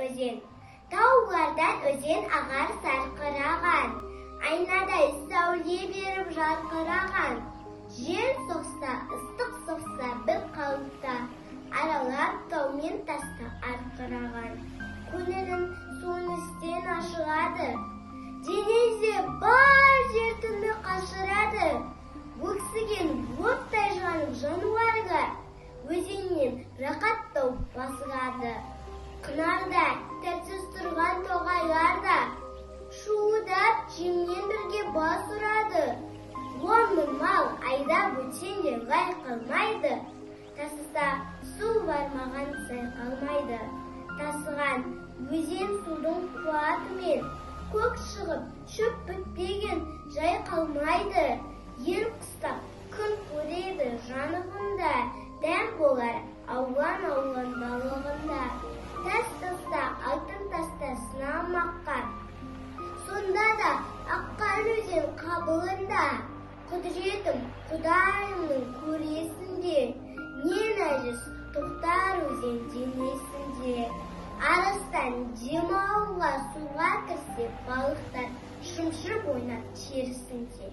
Өзен. Таулардан өзен ағар сарқыраған, айнадай сәуле беріп жарқыраған. Жел соқса, ыстық соқса бір қалыпта, аралап тау мен тасты арқыраған. Көңілің суын істен ашылады, денеде бар дертіңді қашырады. Өксіген оттай жанып жануарға өзеннен рақат тауып басылады. Қынарда тәтсіз тұрған тоғайлар да шуылдап жеммен бірге бас ұрады. 10 000 мал айдап өтсең де лай қалмайды, тасыса су бармаған сай қалмайды. Тасыған өзен судың қуатымен көк шығып, шөп бітпеген жай қалмайды. Ел қыстап күн көреді жанығында, дәм болар алуан алуан балығында. Тас таста алтын таста сынамаққа, сонда да аққан өзен қабылында. Құдіретім Құдайымның көресінде, не нәжіс тоқтар өзен денесінде. Арыстан демалуға суға кірсе, балықтар шымшып ойнап терісінде.